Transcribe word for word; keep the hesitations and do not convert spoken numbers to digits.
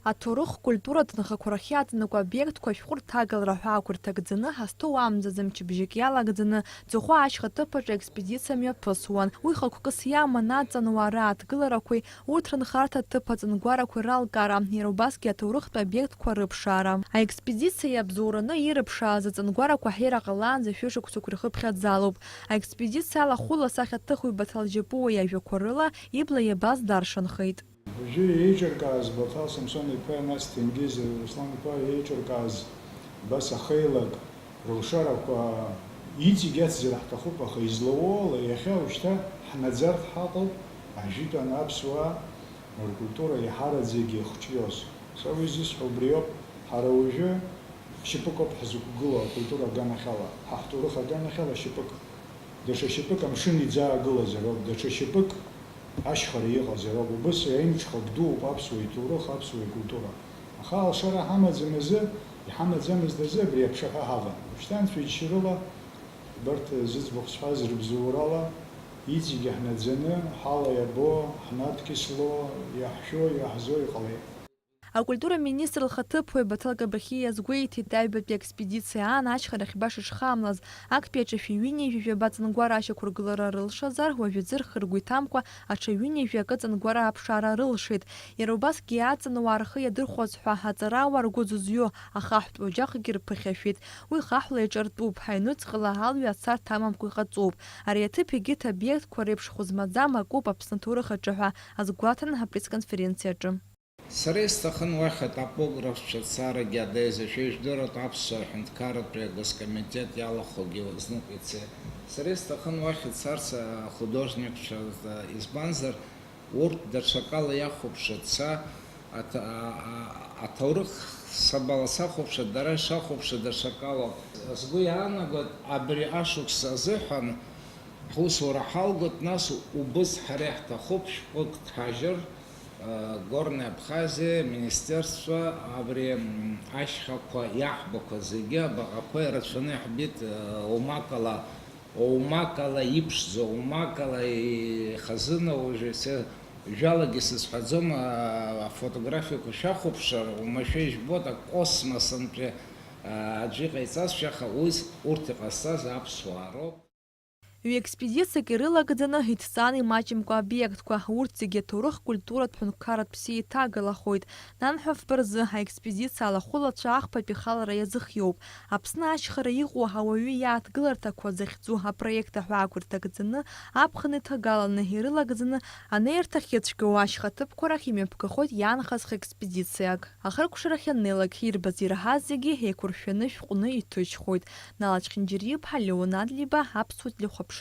Аҭоурых-культуратә нхақәа рахь иаҵанакуа обиектқәа ашәҟәы рҭагалара ҳәа ақәырҭагӡаны, ҳазҭоу амзазы мчыбжьык иалагӡаны, Ӡахәа ашьха ҭыԥ аҿы аекспедициа мҩаԥысуан. Уи хықәкыс иаман аҵануаа рааҭгыларақәеи урҭ рынхарҭа ҭыԥ аҵангәарақәеи ралкаара, иара убасгьы аҭоурыхтә обиектқәа рыԥшаара. Аекспедициа иабзоураны ирыԥшааз аҵангәарақәа ҳира ҟалаанӡа шәышықәсақәа ирхыԥхьаӡалоуп. Аекспедициа алахәыла асахьаҭыхҩы Баҭал Џьапуа иажәақәа рыла ибла иабаз даршанхеит. Уажәы еиҿыркааз Баҭал Самсон-иԥа, нас Ҭенгиз Руслан-иԥа еиҿыркааз абас ахеилак рылшарақәа иҵегь ацзар ҳҭахуп, аха излауоу ала иахьа уажәшьҭа ҳнаӡартә ҳаҟоуп, ажәытәан аԥсуаа ркультура иаҳараӡагьы ихҿиоз. Са уи зысҳәо убриоуп, ҳара уажәы шьапык ауп ҳзықәгылоу акультура аганахьала, ҳа ҳҭоурых аганахьала шьапык. Даҽа шьапык амшын иӡаагылазароуп, даҽа шьапык ашьхара иҟазароуп. Убыс аимҽхак дууп аԥсуа иҭоурых, аԥсуа икультура. Аха алшара ҳамаӡам азы, иҳамаӡамызт азы абри аԥшаҳәа ҳаван. Уажәшьҭа анцәа иџьшьарыла, убарҭ зыӡбахә сҳәаз рыбзоурала, иҵегьы ҳнаӡаны, ҳала иабо, ҳнадкьысло, иаҳшәо, иаҳзо иҟалеит. Акультура министр лхаҭыԥуаҩ Баҭал Кабахьиа иазгәеиҭеит, аҩбатәи аекспедициа аан ашьхарахь баша ишхамлаз, актәи аҿы шәи ҩынҩажәи жәаба ҵангәара ашьақәыргылара рылшазар, уажәазы рхы ргәы иҭамкәа аҽа ҩынҩажәи акы ҵангәара аԥшаара рылшеит. Иара убасгьы аҵануаа рхы иадырхәоз ҳәа аҵарауаа ргәы зызҩо ахаҳәтә оџьахгьы рԥыхьашәеит. Уи хаҳәла иҿартәуп, аҩнуҵҟала алҩа ацарҭа амамкәа иҟаҵоуп. Ари аҭыԥ егьырҭ обиектқәа реиԥш хәызмаӡам акоуп Аԥсны аҭоурых аҿы ҳәа азгәаҭан апресс-конференциаҿы. Сара исҭахын уахь атопографцәа дцарагьы адаҩыза шәеижәдыратә аԥсуа ҳәынҭқарратә аглоскомитет иалахәгьы знык ицеит. Сара исҭахын уахь ицарц ахудожникцәа, избанзар, урҭ даҽакала иахәаԥшуа дца, аҭ-, а-, а-, аҭоурых сабала сахәаԥшуа, дара ишахәаԥшуа даҽакалоуп. Сгәы иаанагоит, абри ашықәс азыҳәан ҳусура ҳалгоит, нас убыс ҳара иаҳҭахуп шәҟәык дҳажьыр, Горная Абхазиа, министерство, абри, м, ашьхақәа иаҳбақәа зегьы абаҟақәа ирацәаны иаҳбеит, э, оумакала, оумакала иԥшӡоу, оумакала ихазына уажәы се-, жәалагьы сызҳәаӡом, а, афотографиақәа шәахәаԥшыр, уамашәа ижәбоит, акосмосынтәи, а, аӡәы иҟаиҵазшәа, аха уи урҭ иҟазҵаз аԥсуаа роуп. Ҩ-експедициак ирылагӡаны иҭҵаан имаҷымкәа обиектқәа, урҭ зегьы аҭоурых-культуратә ҳәынҭқарратә бзиа иҭагалахоит. Нанҳәа фба рзы аекспедициа алахәылацәа ахԥатәи халара иазыхиоуп. Аԥсны ашьхара иҟоу ауаҩы иааҭгыларҭақәа захьӡу апроект аҳәаақәа рҭагӡаны, аԥхын иҭагаланы ирылагӡаны анеирҭахьыцәгьоу ашьха ҭыԥқәа рахь имҩаԥгахоит иаанхаз х-експедициак. Ахыркәшарахь аннеилак ирбаз-ираҳаз зегьы еиқәыршәаны шәҟәны иҭыжьхоит. Нала Чхинџьариа-иԥҳа, Леон Адлеиба, Аԥсуа телехәаԥшра.